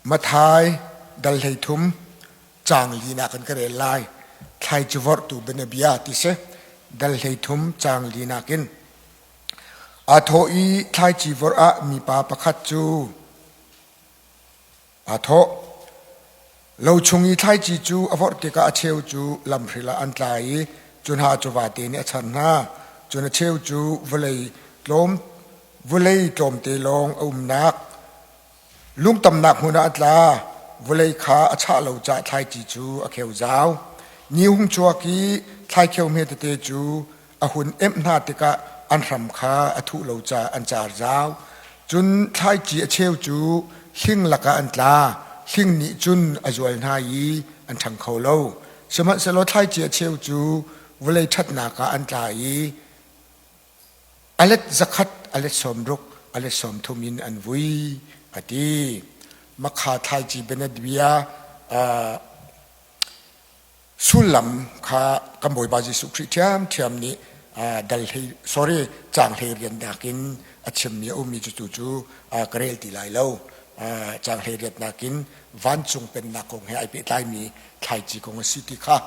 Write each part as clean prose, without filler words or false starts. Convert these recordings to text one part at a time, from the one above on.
Matthai dal 13 caang linak in ka rel lai. Thlaici vorhtu bianabia ti si. Dal 13 caang linak in. Aa thawh i thlaici vorh ah mipa pakhat cu aa thawh. Lo chung i thlaici cu a vorh tikah a cheu cu lamhril ah an tla i cu hna cu vate nih a char hna. Cun a cheu cu vawlei tlawm vawlei tlawmte lawng a umnak Lungtamnak hmun ah a tla, vawlei kha a chah lo caah thlaici cu a kheu zau. Ni hung chuak i thlaikheu hme tete cu a hun emh hna tikah an hram kha a thuh lo caah an car zau. Cun thlaici a cheu cu hling lakah an tla, hling nih cun a zual hna i an ṭhang kho lo. Sihmanhsehlaw thlaici a cheu cu vawlei ṭhatnak ah an tla i A let zakhat, a let 60, a let 30 in an vui, a ti. Makha thlaici bianabia sullam kha kan Bawipa Jesuh Khrih ṭhiamṭhiam nih dal hlei sorry caang hlei riannak in a chimmi a ummi cu tu cu ka rel ti lai lo. Caang hlei riatnak in vancung pennak kong he ai pehtlaimi thlaici kong a si ti kha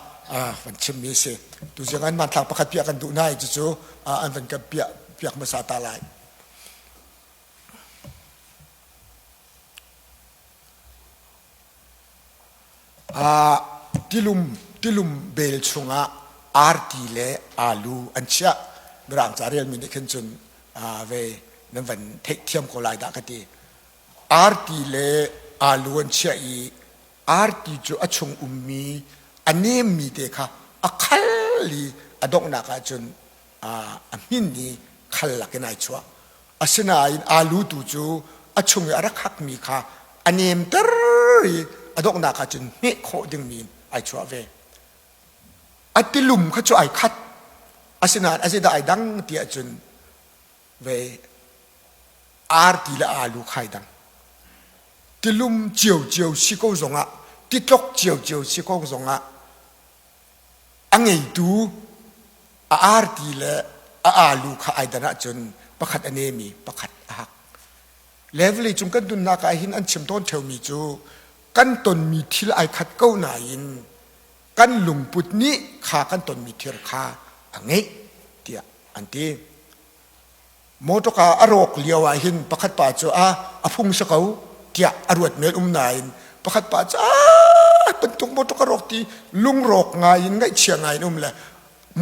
van chimmi a si. Tuzing an hmanthlak pakhat piah kan duh hna i cucu an van kan piah piak hmasa ta lai. Tilum tilum bel chungah arti le alu an chiah. Mirang ca relmi nih khin cun ve nan van theihthiam ko lai dah ka ti. Arti le alu an chiah i arti cu a chung ummi a nemmi te kha a khal i a donghnak ahcun a hmin i khal lakin ai chuah. Asinain alu tu cu a chung i a rak hakmi kha a nemter i a donghnak ahcun hmeh khawh dingmi in ai chuah ve. A tilum kha cu ai khat. Asinain a zeidah ai dang ti ahcun ve arti le alu khai dang tilum ciocio si ko zongah titlok ciocio si ko zongah a ngeitu a arti le a alu kha ai dan ahcun pakhat a nemi pakhat a hak level cung kan nunnak ah hin an chim tawn theumi cu kan tonmi thil ai khat ko nain kan lungput nih kha kan tonmi thil kha a ngeih tiah an ti. Mawṭawka a rawk lio ah hin pakhat pa cu a a phung si ko tiah a ruat men um nain pakhat pa cu a bantuk mawṭawka rawk ti lungrawk ngai in ngaihchia ngai in um le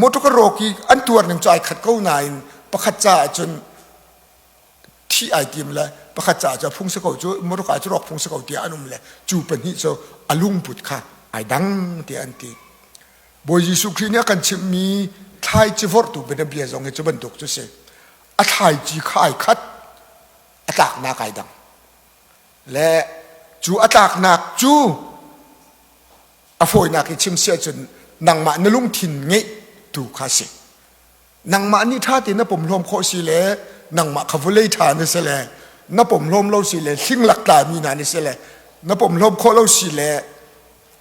mawṭawka rawk i an tuar ning cu ai khat ko nain pakhat caah cun thih ai tim le pakhat caah cu a phung si ko cu mawṭawka cu rawk phung si ko tiah an um le cu pahnih cu a lungput kha ai dang tiah an ti. Bawi Jesuh Khrih nih a kan chimhmi thlaici vorhtu bianabia zong hi cu bantuk cu si. A thlaici kha ai khat, a tlaknak ai dang. Le cu a tlaknak cu a fawinak i chim si ahcun nangmah na lungthin ngeih tu kha si. Nangmah nih ṭha tein na pom hlawm khawh si le nangmah kha vawlei ṭha na si le na pom hlawm lo si le hlinghlak tlami hna na si le na pom hlawm khawh lo si le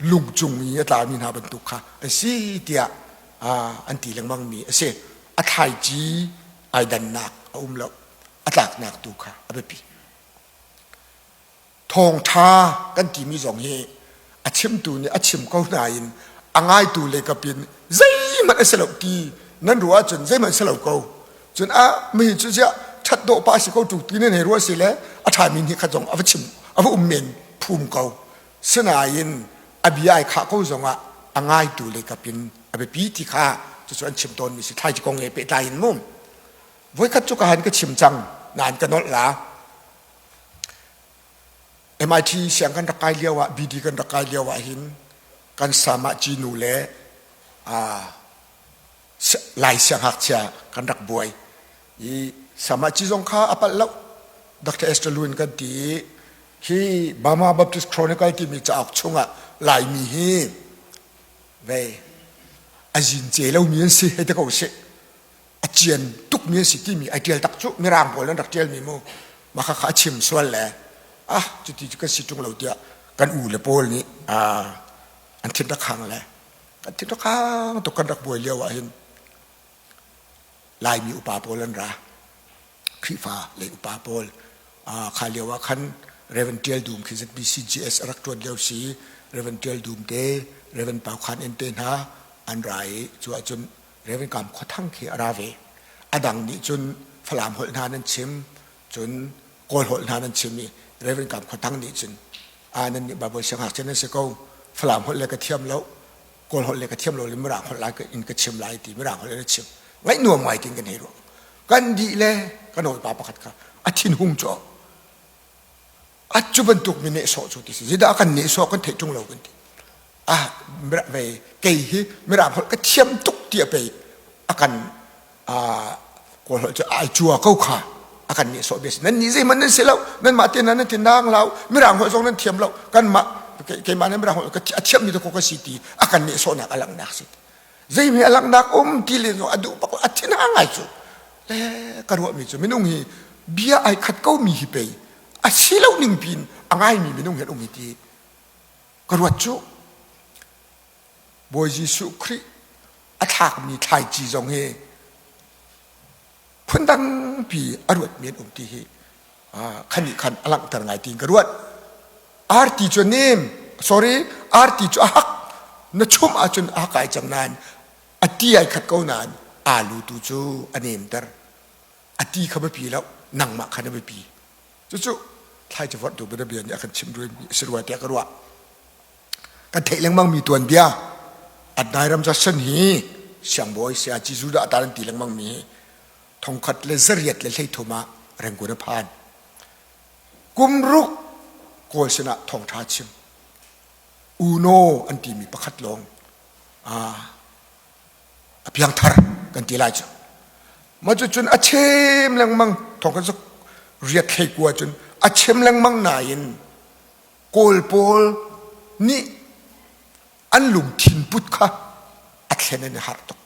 lung cung i a tlami hna bantuk kha an si tiah an ti lengmangmi a si. A thlaici ai dannak a um lo. A tlaknak tu kha a biapi. Thawngṭha kan timi zong hi a chimtu nih a chim ko nain a ngaitu le kapin zeihmanh a si lo ti nan ruah ahcun zeihmanh si lo ko. Cun a mi cu ziah ṭhat dawh pa si ko ṭu ti nan hei ruah si le a ṭhami nih khat zong a va chim a va um men phum ko. Sinain a bia ai khah ko zongah a ngaitu le kapin a biapi ti kha cucu an chim tawnmi si thlaici kong he pehtlai in mu. Voikhat cu ka han ka chim cang nain ka nolh la. MIT siang kan rak kai lio ah BD kan rak kai lio ah hin kan sama cinu le Lai siangngakchia kan rak buai i sama ci zong kha a palh lo Dr. Esther Lewin kan ti i hi Burma Baptist Chronicle timi cauk chungah Laimi hi vei a zin ce lomi an si hei ti ko sih a cian tukmi an si timi ai ṭial tak cu mirang pawl an rak ṭialmi mu mah kha a chim sual le ah cuti cu kan si ṭung lo tiah kan u le pawl nih an thin rak hang le kan thin rak hang tuk kan rak buai lio ah hin Laimi upa pawl an ra Khrihfa lei upa pawl kha lio ah khan. Reverend Tial Dum khi ZBCGS a rak ṭuan lio si. Reverend Tial Dum te, Reverend Pau Khan En te hna an ra i cu ahcun Reverend Kam Khua Thang khi a ra ve. A dang nih cun Falam holh hna nan chim, cun Kawl holh hna nan chim i Reverend Kam Khua Thang nih cun a nan nih Bible siangngakchia nan si ko, Falam holh le ka thiam lo, Kawl holh le ka thiam lo le Mirang holh lai in ka chim lai ti Mirang holh in a chim. Ngaih nuam ngai tin kan hei ruah. Kan dih le kan hawipa pakhat kha a thinhung cu a cu bantuk mi nehsawh cu ti si zeidah kan nehsawh kan theih ṭung lo kan ti ah ve kei hi mirang holh ka thiam tuk ti a pei a kan kawl holh cu ai cua ko kha a kan nehsawh bia si nan nih zeihmanh nan si lo nan mah te nan ti nang lau mirang holh zong nan thiam lo kan mah keimah nan mirang holh a thiam mi ko ka si ti a kan nehsawhnak a langhnak si zeimi a langhnak um ti le a duh bak a thin ha ngai cu le ka ruahmi cu minung hi bia ai khat ko mi hi pei a si lo ning pin a ngaimi minung hi an um hi ti ka ruat cu Bawi Jesuh Khrih a thlakmi thlaici zong hi phundang pi a ruatmi an um ti hi khan nih khan a langhter ngai tiin ka ruat arti cu nem sorry arti cu a hak na chum ahcun a kai cang nain a ti ai khat ko nain alu tu cu a nemter a ti kha biapi lo nangmah kha na biapi cucu thlaici vorhtu bia nih a kan chim si rua tiah ka ruah kan theih lengmang mi tuanbia Adnai Judson hi siangbawi saya Jesuh dah ta an ti lengmang mi hi thongkhat le zariat le hleithum ah Rangoon a phan kum ruk kawl sinah thawngṭha chim uno an timi pakhat lawng a piangthar kan ti lai cu ma cu cun a chem lengmang thong kan riat thlei kua cun a chem lengmang nain kawl pawl nih an lungthin put kha a thlen an i harh tuk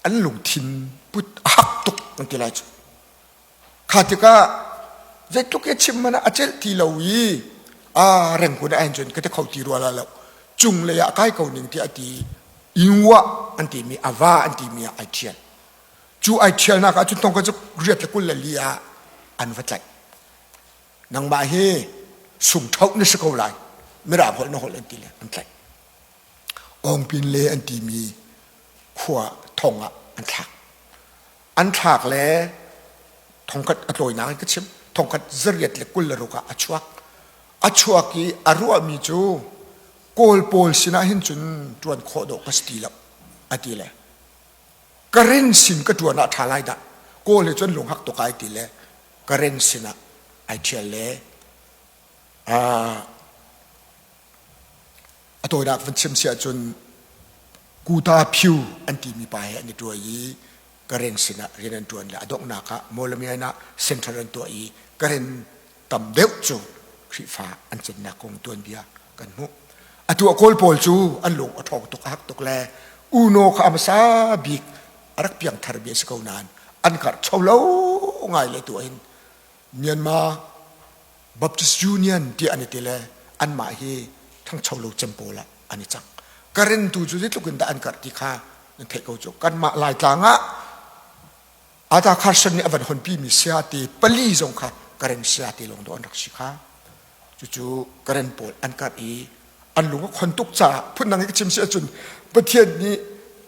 an lungthin put a hak tuk an ti lai cu Kha tikah zeitluk i chim hmanh ah a celh ti lo i a rengkun ah hin cun ka ti kho ti rua la lo. Cunglei ah kai ko ning tiah a ti i inguah an timi a va an timi ah ai ṭhial. Cu ai ṭhialnak ah cun tong ka cu riat le 24 ah an va tlaih. Nangmah hi sungṭhoh na si ko lai. Mirang holh na holh an ti le an tlaih. Awngpin le an timi khua thong ah an thlak. An thlak le thongkhat a tlawinak in ka chim thongkhat 826 ah a chuak. A chuak i a ruahmi cu Kawl pawl sinah hin cun ṭuan khawh dawh ka si ti lo a ti le Karen sin ka ṭuan ah ṭha lai dah Kawl he cun lunghak tuk ai ti le Karen sinah ai ṭhial le A tawinak van chim si ahcun Kuta Phyu an timi pa he an i ṭuai i Karen sinah rian an ṭuan le a donghnak ah Mawlamyine ah center an tuah i Karen tam deuh cu Khrihfa an cinnak kong tuanbia kan hmuh. Atu a Kawl pawl cu an lung a ṭhawng tuk a hak tuk le Uno kha a hmasa bik a rak piangthar mi a si ko nain an karhcho lo ngai le tu hin Myanmar Baptist Union ti an i ti le anmah hi ṭhangcho lo cem pawl ah an i cang. Karen tu cu zeitluk in dah an karh ti kha nan theih ko cu. Kanmah Laitlang ah Ata Carson nih a van honpimi sayate pali zong kha Karen sayate lawng dawh an rak si kha. Cucu Karen pawl an karh i an lung a khon tuk caah phundang i ka chim si ahcun Pathian nih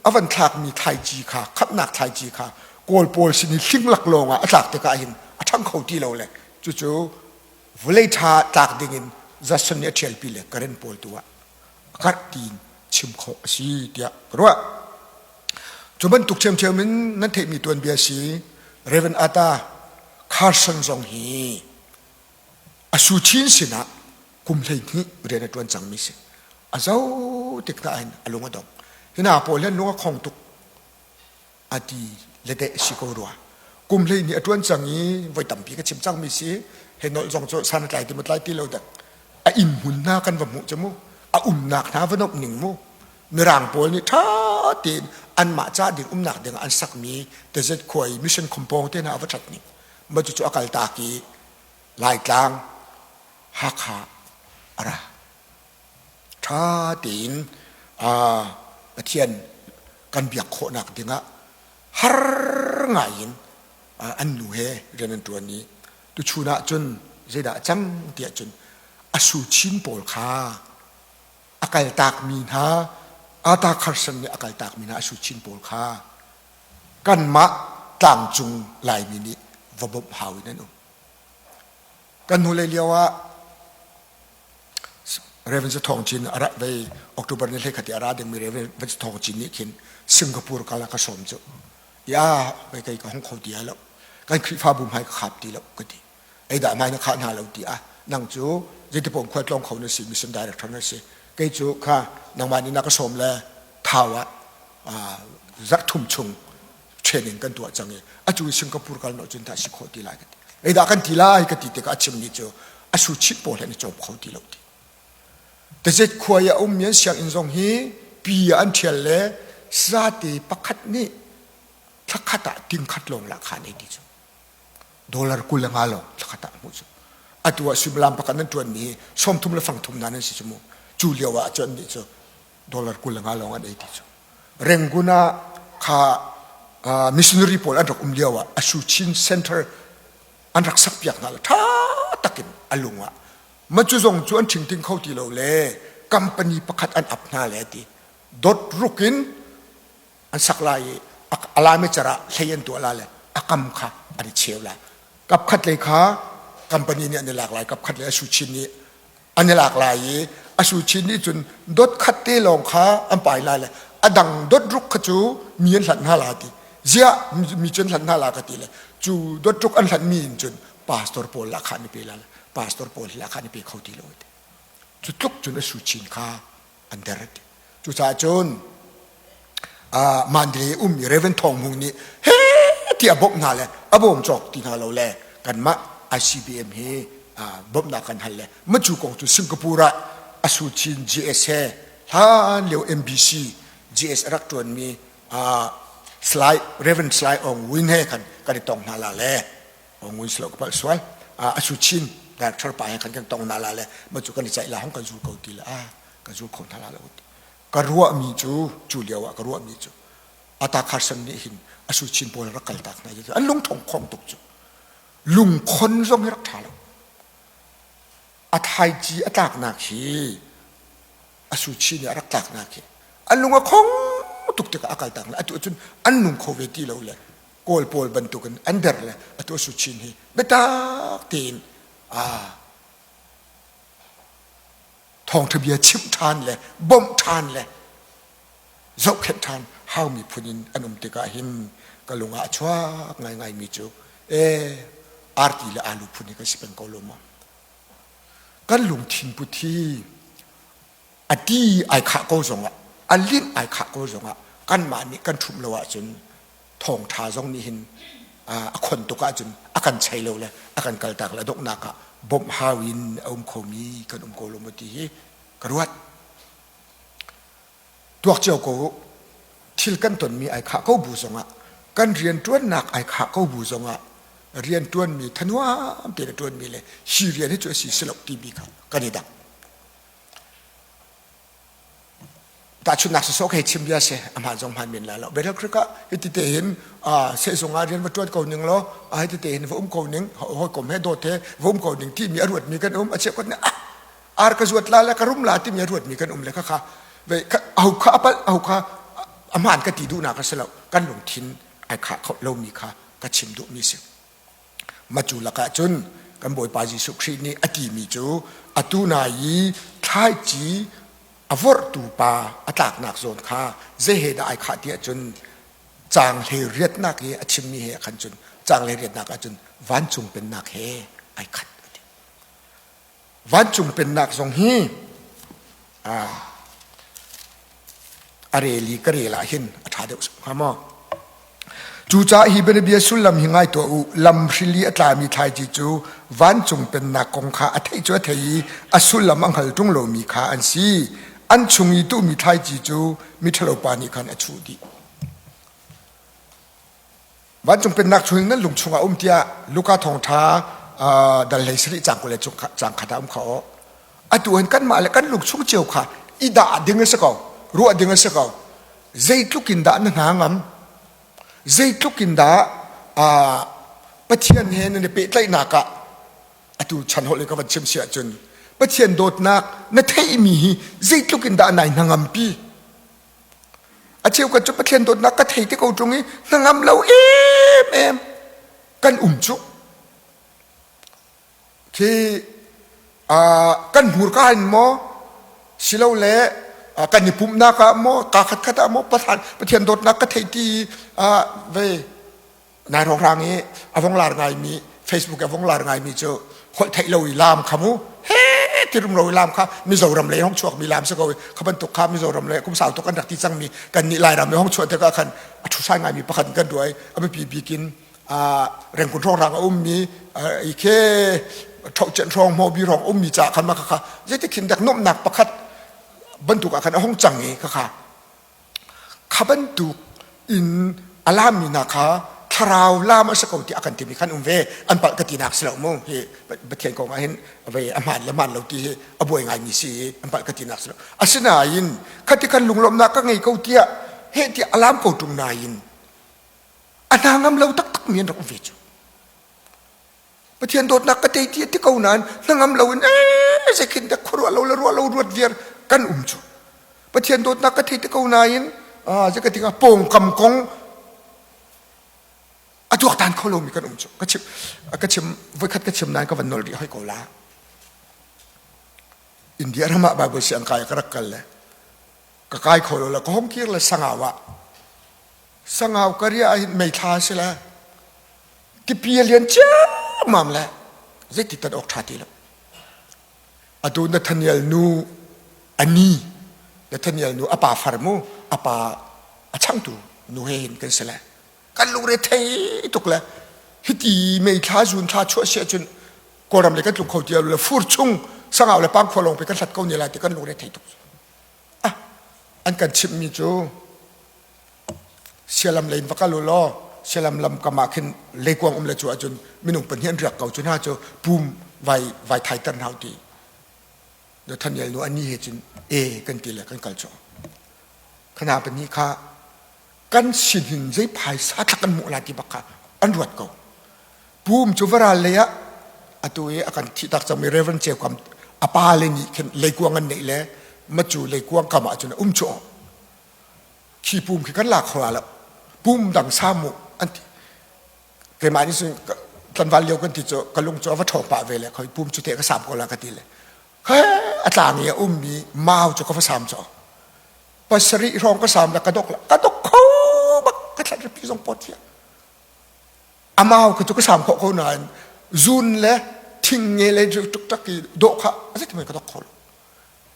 a van thlakmi thlaici kha khamhnak thlaici kha Kawl pawl sin i hling lak lawng ah a tlak tikah hin a ṭhang kho ti lo le cucu vawlei ṭha tlak dingin Jason nih a ṭhialpi le Karen pawl tu ah a karh tiin chim khawh a si tiah ka ruah. Cu bantuk ṭhiamṭhiam in nan theihmi tuanbia si Reverend Ata Carson zong hi a Suchin sinah kum 12 rian a ṭuan cangmi si. A zo tik hna hin a lung a dong. Hi hna pawl hi an lung a khong tuk a ti le deh si ko rua. Kum 12 a ṭuan cang i voi tampi ka chim cangmi si. He nolh zong cu san a tlai ti maw tlai ti lo dek. A inn hmun hna kan va hmuh cu mu. A umnak hna va nomh ning mu. Mirang pawl nih ṭha tein anmah ca ding umnak ding ah an sakmi tezet khua i mission compound te hna a va ṭhat ning. Mah cucu a kaltak i Laitlang Hakha a ra. Ṭha tein Pathian kan biak khawhnak dingah har ngai in An nu he rian an ṭuan i tuchun ah cun zeidah a cang tiah cun a su chin pawl kha a kaltakmi hna Ata Carson nih a kaltakmi hna a su chin pawl kha kanmah tlangcung Laimi nih va bawmh hau in an um. Kan hnulei lio ah Reverend Thawng Cin a ra vei October ni hlei khat i a ra dingmi Reverend Thawng Cin nih khin Singapore kal a ka sawm cu. Ya vei kei ka hong kho ti lo. Kan Khrihfabu hmai ka khap ti lo ka ti. Ei dah hmai na khah hna lo ti ah nang cu zeitipom khual tlawng kho na si mission director na si. Kei cu kha nangmah nih na ka sawm le thau ah zarh thum chung training kan tuah cang i atu i Singapore kal no cun dah si khawh ti lai ka ti ei dah kan ti lai ka ti tikah a chimmi cu a su chit pawl he an i cawm kho ti lo ti tazet khua i a ummi an sianginn zong hi pi ah an ṭhial le sate pakhat nih thlakhat ah tingkhat lawng lah kha an ei ti cu dollar 25 lawng thlakhat ah hmuh cu atu ah suimilam pakhat nan ṭuanmi hi 30 le fangthum na nan si cu mu cu lio ah cun nih cu dollar 25 lawng an ei ti cu Rangoon ah kha missionary pawl an rak um lio ah Asu Chin Center an rak sak piak hna le ṭha takin a lung ah ma cu zong cu an ṭhingting kho ti lo le company pakhat an ap hna le ti dot ruk in an sak lai i a lami car ah hlei an tuah la le a kam kha an i cheu la kap khat lei kha company nih an i lak lai kap khat lei Asu Chin nih an i lak lai i a su chin nih cun dot khat te lawng kha an pai lai le a dang dot ruk kha cu mi an hlanh hna la ti ziah mi cu an hlanh hna la ka ti le cu dot ruk an hlanh mi in cun pastor pawl lah kha an i pe la pastor pawl lah kha an i pe kho ti lo ti cu tluk cun a su chin kha an der ti cucaah cun Mandalay ummi Reverend Thawng Hmung nih he ti a bawmh hna le a bawm cawk ti hna lo le kanmah ICBM hi bawmhnak kan hal le macu kong cu Singapore ah Asu Chin GS he hlan lio MBC GS a rak ṭuanmi Sly Reverend Sly Ong Win he khan kan i tong hna la le Ong Win silo ka palh sual Asu Chin director pa he khan kan tong hna la le macu kan i caih la hong kan zul ko ti le a kan zul kho hna la lo ti ka ruahmi cu cu lio ah ka ruahmi cu Ata Carson nih hin a su chin pawl rak kaltak hna cu an lungthong khong tuk cu lungkhon zong hi rak ṭha lo a thaici a tlaknak hi a su chin i a rak tlaknak hi an lung a khong tuk tikah a kaltak le atu cun an nung kho ve ti lo le kawl pawl bantukin an der le atu a su chin hi biatak tein a thawngṭha bia chimh ṭhan le bawmh ṭhan le zohkhenh ṭhan haumi phun in an um tikah hin ka lung ah a chuak ngaingaimi cu ee arti le alu phun hi kan si peng ko lo maw kan lungthin put hi a ti ai khah ko zongah a linh ai khah ko zongah kanmah nih kan ṭhumh lo ahcun thawngṭha zong nih hin a khon tuk ahcun a kan chei lo le a kan kaltak le donghnak ah bawmh hau in a um khomi kan um ko lo maw ti hi ka ruat. Tuak cio ko thil kan tonmi ai khah ko bu zongah kan rianṭuannak ai khah ko bu zongah rianṭuanmi thanuam tein a ṭuanmi le hi rian hi cu a si si lo timi kha kan i dang. Tahchunhnak sawsawh khi chim bia si a hmaan zong hmaan men lai lo. Bethel Creek ah hiti te hin sehzung ah rian va ṭuan ko ning law hiti te hin va um ko ning hawikom he dawt he va um ko ning timi a ruatmi kan um a cheukhat nih ah ar ka zuat la le ka rum la timi a ruatmi kan um le khakha aho kha a palh aho kha a hmaan ka ti duhnak a si lo kan lungthin ai khah kho lomi kha ka chim duhmi si. Macu lakah cun kan Bawipa Jesuh Khrih nih a timi cu atu na i thlaici a vorhtu pa a tlaknak zawn kha zei he dah ai khah ti ahcun caang hlei riatnak i a chimmi he khan cun caang hlei riatnak ahcun vancung pennak he ai khat a ti. Vancung pennak zong hi a rel i ka rel ah hin a ṭha deuh hnga maw? Cucaah hi bianabia sullam hi ngai tuah u. Lamhril i a tlami thlaici cu vancung pennak kong kha a theih cu a thei i a sullam a hngal ṭung lomi kha an si. An chung i tuhmi thlaici cu miṭhalopa nih khan a chuh dih. Vancung pennak chung nan lung chungah um tiah Luka thawngṭha dal hlei sarih cang 20 le cang khat ah um kha aw. Atu hin kanmah le kan lung chung cio kha i dah ding a si ko, ruah ding a si ko. Zeitluk in dah na hna ngam? Zeitluk in dah. Pathian he nan i pehtlaihnak ah atu chan holh in ka van chim si ahcun Pathian dawtnak na theihmi hi zeitluk in dah nai hnangampi? A cheukhat cu Pathian dawtnak ka thei te ko ṭung i hnangam lo em em kan um cu. Khi kan hmurka in maw silole kan i pumhnak ah maw ka khatkhat ah maw Pathian dawtnak ka thei ti ve nai rawkrang i a vong lar ngaimi Facebook a vong lar ngaimi cu holh theih lo i lam kha mu he ti rumro i lam kha Mizoram lei hong chuakmi lam si ko i kha bantuk kha Mizoram lei kum sau tuk an rak ti cangmi kan nih Lairam i hong chuah tikah khan a ṭhusai ngaimi pakhat kan ruah i a biapi bik in rengkun hrawng a ummi i khe ṭhohcian hrawng hmobi hrawng ummi ca khan ma kha zeitik khin dak nuamhnak pakhat bantuk ah khan a hong cang i kha kha bantuk in a lammi hna kha thlarau lam a si ko ti a kan timi khan um ve an palh ka tinak si lo mu hi Pathian kong ah hin vei a hmaan le hmaan lo ti hi a buai ngaimi si i an palh ka tinak si lo asinain khati khan lunglawmhnak ka ngei ko tiah heh tiah a lam ko ṭung nain a hna ngam lo taktak mi an rak um ve cu Pathian dawtnak ka tei ti ti ko nain hnangam lo in ee zeikhin dak khuaruah lo le ruah lo ruat viar kan um cu Pathian dawtnak ka thei ti ko nain zei ka tikah pawngkam kong a tuaktan kho lomi kan um cu ka chim ka chim voikhat ka chim nain ka van nol rih hoi ko la India ram ah Bible siang kai ka rak kal le ka kai kho lo le ka hong kir le sangau ah sangau ka ria ah hin meithla si le tipi a lian ciammam le zeiti tan awk ṭha ti lo atu Nathaniel nu ani Nathaniel nu a pa far mu a pa a changtu nu he hin kan si le kan lungre thei tuk le hiti meithla zun thla chuah si ahcun kawlram le kan tlung kho ti lo le fur chung sangau le pangkhua lawng pe kan hlat ko ne lai ti kan lungre thei tuk ah an kan chimhmi cu Sialam lei in va kal u law sialam lam kam ah khin leikuang um le cu ahcun minung pahnih an riak ko cu hna cu pum vai vai thaiter hna ti Nathaniel nu ani he cun e kan ti le kan kal cu khana pahnih kha kan sinin zei phaisa thlak kan hmuh la ti bak kha an ruat ko pum cu varal lei ah atu i a kan thih tak cangmi Reverend Ceu Kam a pa le nih khin leikuang an neih le macu leikuang kam ah cun a um cu khi pum khi kan lak kho lo pum dang sa mu an ti keimah nih cun tlanval lio kan ti cu ka lung cu a va ṭhawng pah ve le khoi pum cu te ka sam ko la ka ti le he a tlang i a ummi mau cu ka va sam cu pasarih hrawng ka sam le ka dok la ka dok kho bak ka thlat ripi zong pot hian a mau ka cu ka sam khawh ko nain zun le thing nge le tuk tak i dawh kha a zeitin ka dok kho lo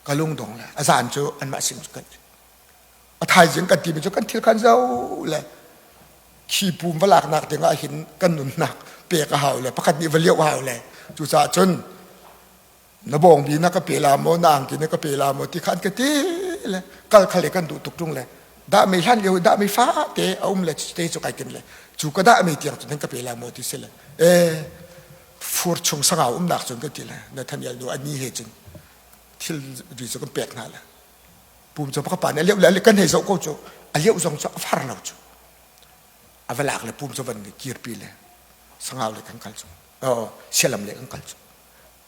ka lung dong le a zan cu anmah sin cu kan a thaizing kan timi cu kan thil khan zo le khi pum va laknak ding ah hin kan nunnak pek a hau le pakhat nih va lioh hau le cucaah cun na bawngbi na ka pe la maw na angki na ka pe la maw ti kha an ka ti le kal khal kan duh tuk tung le dah mei hlan lio dah mei fa te a um le te cu kai tin le cu ka dah mei tiang cu nan ka pe la maw ti si le e fur chung sangau umnak cun ka ti le Nathaniel nu ani he cun thil ri cu kan pek hna le pum cu ka pa nih a leuh le kan hei zoh ko cu a leuh zong cu a far lo cu a va lak le pum cu van kirpi le sangau le kan kal cu sialam le kan kal cu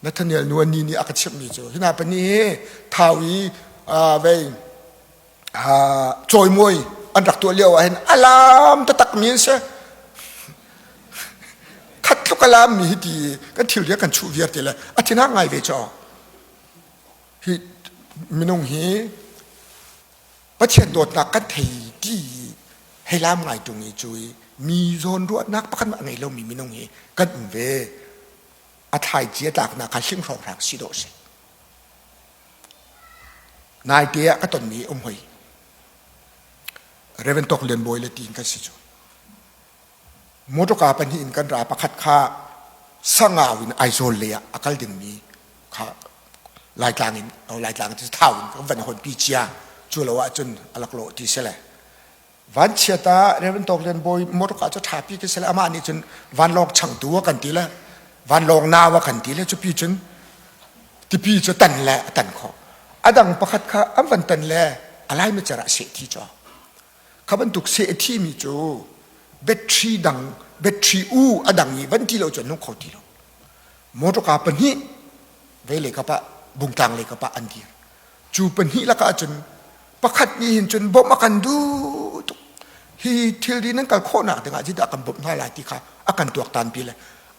Nathaniel nu ani nih a ka chimhmi cu hina pani hi thau i vei cawimawi an rak tuah lio ah hin alam taktak mi an si khat tluk alam mi hi ti kan thil ria kan chuh viar ti le a thinhang ngai ve cho Hi minung hi Pathian dawtnak kan thei ti hei lam ngai ṭung i cu i mi zawn ruahnak pakhat mah ngei lomi minung hi kan um ve. A thlaici a tlaknak kha hling hrawnghrang si dawh si. Naite ah ka tonmi um hoi. Reverend Tok Lian Bawi le tiin kan si cu. Motorka pahnih in kan ra pakhat kha Sangau in Aizawl lei ah a kal dingmi kha Laitlang in Laitlang cu Thau in kan van honpi cia cu lo ahcun a laklawh ti si le vanchiat ah Reverend Tawk Lian Bawi motorka cu ṭhapi khi si le amah nih cun vanlawng changtu a kan ti le vanlawng nau a kan ti le cupi cun tipi cu tan le a tan khawh a dang pakhat kha an van tan le a lai mecer ah seh thi cu Kha bantuk seh a thimi cu battery dang Battery u a dang i van ti lo cu an nung kho ti lo. Motorka pahnih vei lei kap ah bungtlang lei kap ah an dir. Cu pahnih lakah cun pakhat nih hin cun bawmh a kan duh tuk. Hi thilri nan kal khawhnak dingah zeidah kan bawmh hna lai ti kha a kan tuaktan pi le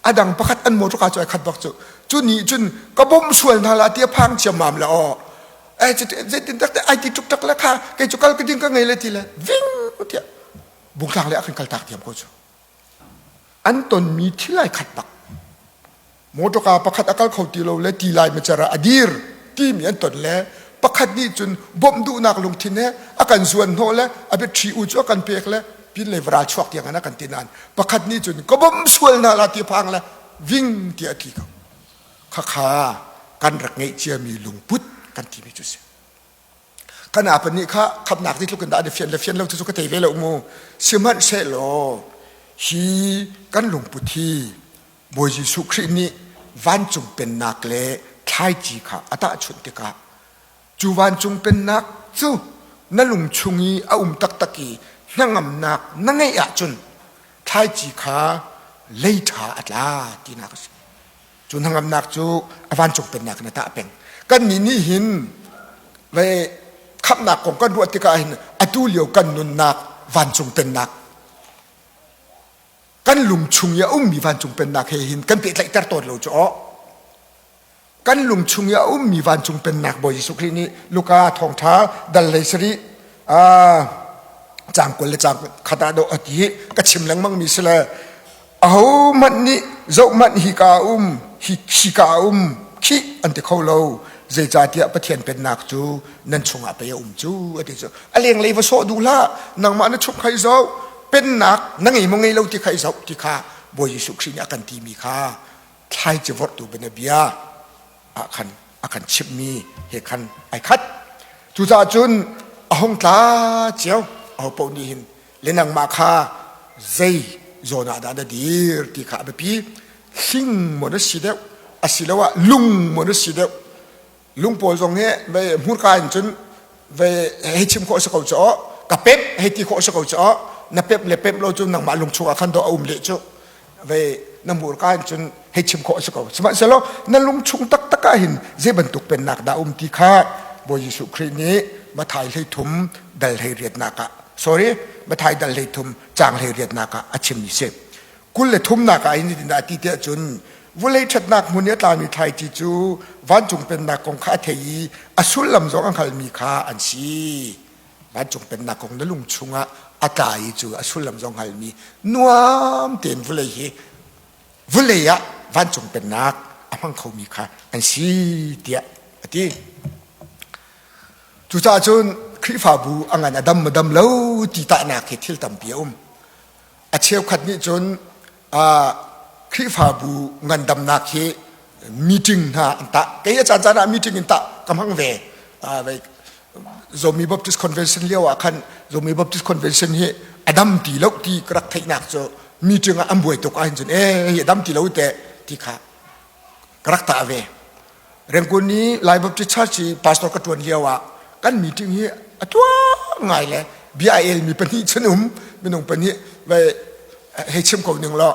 a dang pakhat an motorka cu ai khat bak cu cu nih cun ka bawmh sual hna la ti a phang ciammam le aw eh zeitin tak te ai ti tuk tak le kha kei cu kal ka ding ka ngei le ti le ving tiah bungtlang le a kan kaltak diam ko cu. An tonmi thil ai khat bak. Motorka pakhat a kal kho ti lo le ti lai macer ah a dir timi an ton le pakhat nih cun bawmh duhnak lungthin he a kan zuan hnawh le a biaṭhi u cu a kan pek le pin le varal chuak tiang in a kan ti nain pakhat nih cun ka bawmh sual hna la ti phang le ving ti a tli ko. Khakha kan rak ngeih ciami lungput kan timi cu si. Kan apa nih kha khamnak ti tluk in dah an i fian le fian lo cu ka thei ve lo mu. Sihmanhsehlaw hi kan lungput hi Bawi Jesuh Khrih nih vancung pennak le thlaici kha a tahchunh tikah cu vancung pennak cu na lung chung i a um taktak i hnangamnak na ngeih ahcun thlaici kha lei ṭha a tla tinak a si. Cu hnangamnak cu a vancung pennak in a tah peng. Kannih nih hin ve khamhnak kong kan ruah tikah hin atu lio kan nunnak vancung pennak kan lung chung i a ummi vancung pennak he hin kan pehtlaihter tawn lo cu aw. Kan lung chung i a ummi vancung pennak Bawi Jesuh Khrih nih Luka thawngṭha dal lei sarih caang 20 le caang khat ah dawh a ti ka chim lengmang mi si le Ahohmanh nih zohhmanh hika a um, hi khika a um, khih an ti kho lo. Zeicahtiah Pathian Pennak cu nan chungah pei a um cu, a ti cu. A lenglei va sawh duh hlah, nangmah na chung kha i zoh, pennak na ngei maw ngei lo ti kha i zoh ti kha Bawi Jesuh Khrih nih a kan timi kha thlaici vorhtu bianabia ah khan a kan chimhmi he khan ai khat. Cucaah cun a hung tla cio, aho paoh nih hin le nangmah kha zei zawn ah dah na dir ti kha a biapi. Hling maw na si deuh asiloah lung maw na si deuh. Lung pawl zong hi vei hmurka in cun vei hei chim khawh si ko cu aw ka pemh hei ti khawh si ko cu aw na pemh le pemh lo cu nangmah lung chungah khan dawh a um leh cu vei na hmurka in cun hei chim khawh si ko. Sihmanhsehlaw na lung chung taktak ah hin zei bantuk pennak dah um ti kha Bawi Jesuh Khrih nih Matthai 13 dal 18nak ah sorry Matthai dal 13 caang 18nak ah a chimmi si. 23nak ah hin zeitindah a ti tiah cun vulei ṭhatnak hmun i a tlami thlaici cu vancung pennak kong kha a thei i a sullam zong a hngalmi kha an si. Vancung pennak kong na lung chungah a tla i cu a sullam zong hngalmi nuam tein vulei hi vulei ah vancung pennak a hmang khomi kha an si tiah a ti. Cucaah cun Khrihfabu a ngan a dam a dam lo ti tahnak hi thil tampi a um. A cheukhat nih cun Khrihfabu ngandamnak hi meeting hna an tah. Kei a caan caan ah meeting in tah ka hmang ve. Zomi Baptist Convention lio ah khan Zomi Baptist Convention hi a dam ti lo ti ka rak theihnak cu meeting ah an buai tuk ahhin cun ee hi a dam ti lo te ti kha ka rak tah ve. Rengkun i Lai Baptist Church i pastor ka ṭuan lio ah kan meeting hi a tuah ngai le bia a elmi pahnih cun um minung pahnih vai hei chim ko ning law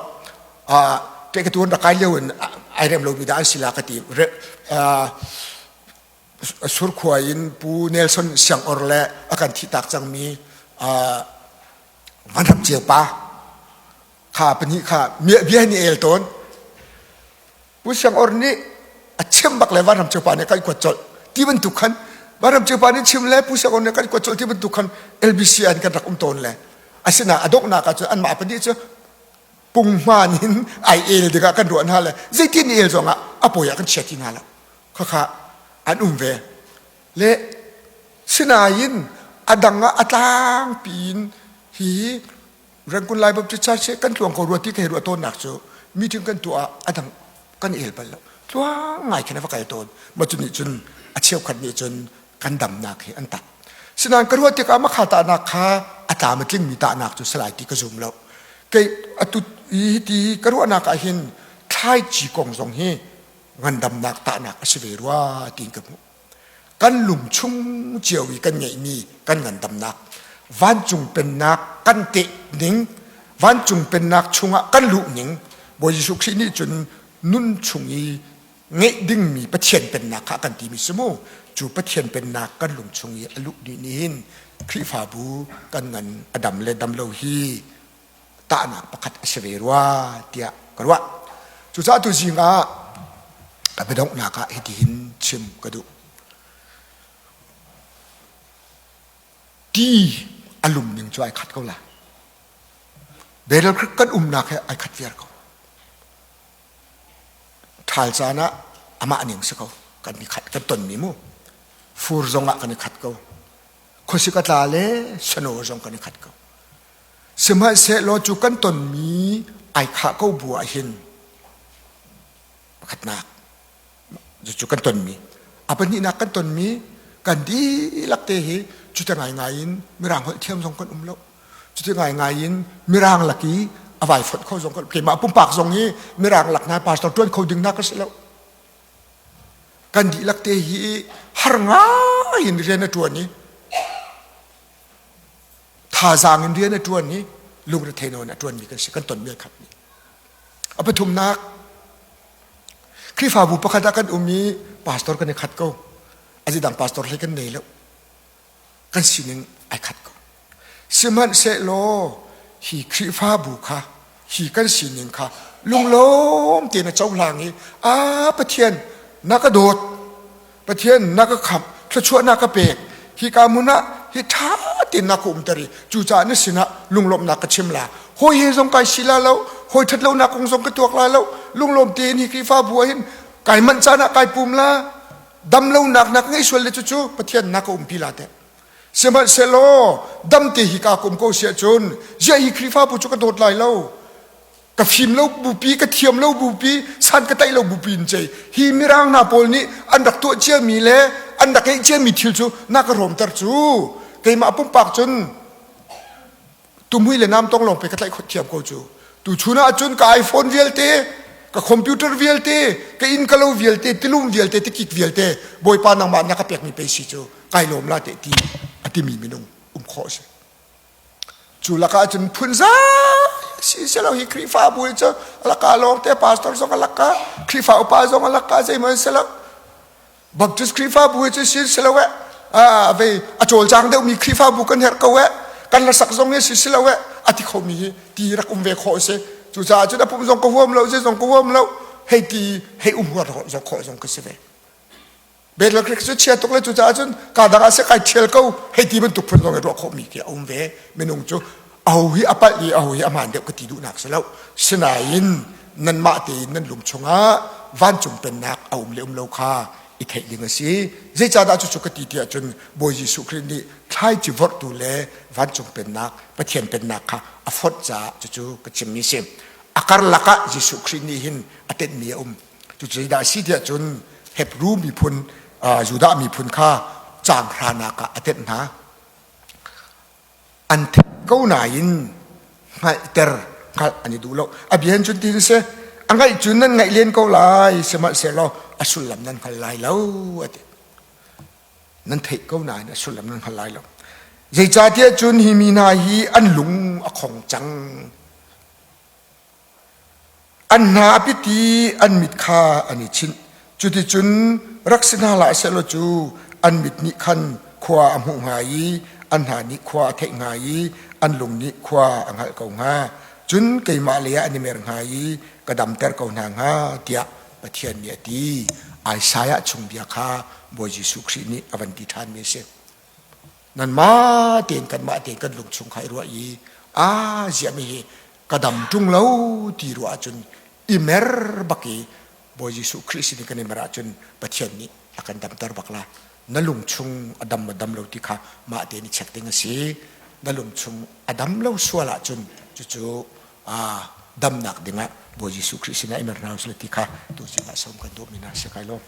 ke ka tuan rak kai lio in ai rem lomi dah an si la ka ti. Surkhua in Pu Nelson Siangor le a kan thihtak cangmi Van Ram Ceu pa kha pahnih kha bia ni el tawn. Pu Siangor nih a chim bak le Van Ram Ceu pa nih kan kuat colh ti bantuk khan Van Ram Ceu pa nih chim le Pu Siangor nih kan kuat colh ti bantuk khan LBC an kan rak um tawn le asina a donghnak ah cun anmah pahnih cu punghman in ai el tikah kan ruah hna le zeitin el zong ah a pawi ah kan chia ti hna lo khakha an um ve le sinain a dang ah a tlangpi in hi Rangoon Lai Baptist Church kan tluang ko rua ti ka hei ruah tawnnak cu meeting kan tuah ah a dang kan el bal lo tluang ngai khin a va kal tawn ma cu nih cun a cheukhat nih cun kan damnak hi an tak sinain ka ruah tikah makha tahnak kha a tlam a tlingmi tahnak cu salai ti ka zum lo kei atu hi ti ka ruahnak ah hin thlaici kong zong hi ngandamnak tahnak a si ve rua tiin ka hmuh. Kan lungchung cio i kan ngeihmi kan ngandamnak, vancung pennak kan teh ning, Vancung pennak chungah kan luh ning Bawi Jesuh Khrih nih cun nun chung i ngeih dingmi Pathian pennak kha kan timi si mu. Cu Pathian pennak kan lung chung i a luh dih nih hin Khrihfabu kan ngan a dam le dam lo hi tahnak pakhat a si ve rua tiah ka ruah. Cucaah tu zing ah ka biadonghnak ah hitihin chim ka duh. Ti a lum ning cu ai khat ko la. Battle Creek kan umnak he ai khat viar ko. Ṭhal caan ah amah ning si ko. Kan i khat kan tonmi mu. Fur zong ah kan i khat ko. Khuasik a tla le sano zong kan i khat ko. Sihmanhsehlaw cu kan tonmi ai khah ko bu ah hin pakhatnak cucu kan tonmi a pahnihnak kan tonmi kan dihlak te hi cuti ngaingai in mirang holh thiam zong kan um lo cuti ngaingai in mirang lak i a vai fonh kho zong kan keimah pumpak zong hi mirang lak hna pastor ṭuan kho ding na ka si lo kan dihlak te hi har ngai in rian a ṭuan i thazaang in rian a ṭuan i lungrethei nawn a ṭuanmi kan si kan tonmi a khatmi a pathumnak Khrihfabu pakhat ah kan um i pastor kan i khat ko a dang pastor hlei kan nei lo kan sining ai khat ko sihmanhsehlaw hi Khrihfabu kha hi kan sining kha lunglawm tein a cohlang i a Pathian na ka dawt Pathian na ka khamh thluachuah na ka pek hi ka hmun ah hi ṭha tein na ka umter i cucaah na sinah lunglawmhnak ka chim la hawi he zong kai si la lo hawi ṭhat lonak kong zong ka tuak la lo lunglawm tein hi Khrihfabu ah hin kai manh caan ah kai pum la dam lonak na ka ngei sual le cucu Pathian na ka umpi la teh sihmanhsehlaw dam te hi ka kum ko si ahcun ziah hi Khrihfabu cu ka dawt lai lo ka fim lo bupi ka thiam lo bupi san ka taih lo bupi in cei hi mirang hna pawl nih an rak tuah ciami le an rak ngeih ciami thil cu na ka rawmter cu keimah pumpak cun tumhui le nam tong lawng pe ka tlaih khot thiam ko cu tu chun ah cun ka iPhone vialte ka computer vialte ka inn ka lo vialte tilum vialte tikik vialte bawipa nangmah na ka pekmi pe si cu kai lawm la te ti a timi minung um khawh si Cu lakah cun phunzai si silo hi Khrihfabu hi cu laka lawng te pastor zong a laka Khrihfa upa zong a laka zeihmanh si lo Baptist Khrihfabu hi cu si si lo eh a vei a cawlcang deuhmi Khrihfabu kan herh ko eh kan hlasak zong hi si si lo eh a ti khomi hi ti rak um ve khawh si cucaah cun a pum zong ka huam lo zei zong ka huam lo hei ti hei um huar zong khawh zong ka si ve Bethel Creek cu chia tuk le cucaah cun ka dang ah seh kai ṭhial ko hei ti bantuk phun zong i ruah khawhmi khi a um ve minung cu aho hi a palh i aho hi a hmaan deuh ka ti duhnak si lo sinain nanmah tein nan lung chungah vancung pennak a um le um lo kha i theih ding a si zeicahdah cucu ka ti tiah cun Bawi Jesuh Khrih nih thlaici vorhtu le vancung pennak Pathian pennak kha a fonh caah cucu ka chimmi si a karlak ah Jesuh Khrih nih hin a tenhmi a um Cu zeidah a si tiah cun Hebru miphun Judah miphun kha caang hranak ah a tenh hna. An theih ko nain hngalhter hngalh an i duh lo. A bia in cun ti si a ngaih cun nan ngaih len ko lai sihmanhsehlaw a sullam nan hngal lai lo a ti. Nan theih ko nain a sullam nan hngal lai lo. Zeicahtiah cun hi mi hna hi an lung a khong cang. An hna a pit i an mit kha an i chinh. Cuticun rak si hna hlah sehlaw cu an mit nih khan khua a hmuh hnga i an hna nih khua a theih hnga i an lung nih khua a hngalh ko hnga. Cun keimah lei ah an i mer hnga i ka damter ko hna hnga tiah Pathian nih a ti. Isaiah chung bia kha Bawi Jesuh Khrih nih a van ti ṭhanmi a si. Nanmah tein kanmah tein kan lung chung kha i ruah i aa ziahmi hi ka dam ṭung lo ti ruah ahcun i mer bak i Bawi Jesuh Khrih sin i kan i mer ahcun Pathian nih a kan damter bak la. Na lung chung a dam maw dam lo ti kha mah tein i check ding a si. Na lung chung a dam lo sual ahcun cucu damnak dingah Bawi Jesuh Khrih sinah i mer hna usih ti kha tu zing ah som kan duhmi hna si kai lawm.